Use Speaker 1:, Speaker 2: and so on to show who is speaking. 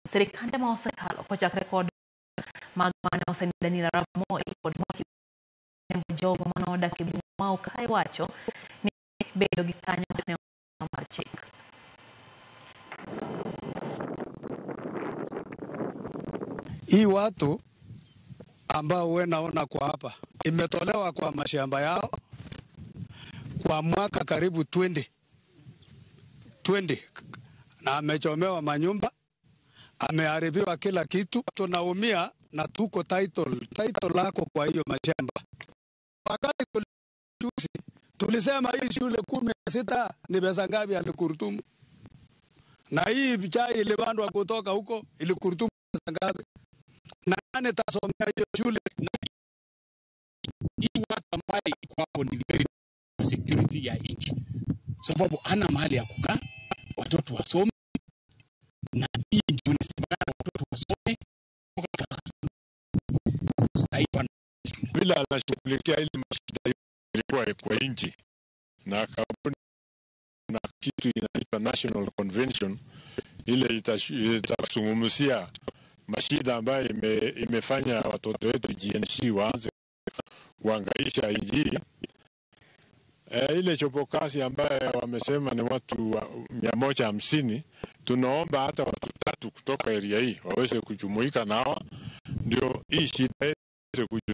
Speaker 1: Sirikande ma osekalo kochakre kod mag mane osenindo Daniel Arap Moi kod jogo mane odak e boma ma Okai wacho ni bedo gi kanyo ne mar chik.
Speaker 2: Hii watu ambao wewe naona kwa hapa imetolewa kwa mashamba yao kwa mwaka karibu 20 na amechomewa manyumba, ameharibiwa kila kitu. Tunaumia na tuko title lako kwa hiyo mashamba. Wakati tulisema hii shule 16 ni pesa ngapi alikurutumu, na hii chai ilipandwa kutoka huko ilikurutumu pesa ngapi, na nani tasomea hiyo shule?
Speaker 3: Hii watu ambaye iko hapo ni very security ya nchi, sababu ana mahali ya kukaa, watoto wasome, na hii ndio inasemekana watoto wasome.
Speaker 4: Bila anashughulikia ile mashida ilikuwa kwa nchi na kampuni na kitu inaitwa National Convention, ile itazungumzia mashida ambayo imefanya watoto wetu GNC waanze kuhangaisha nchi. Ile chopokazi ambayo wamesema ni watu 150, tunaomba hata watu 3 kutoka area hii waweze kujumuika nao, ndio hii shida iweze kujumuika.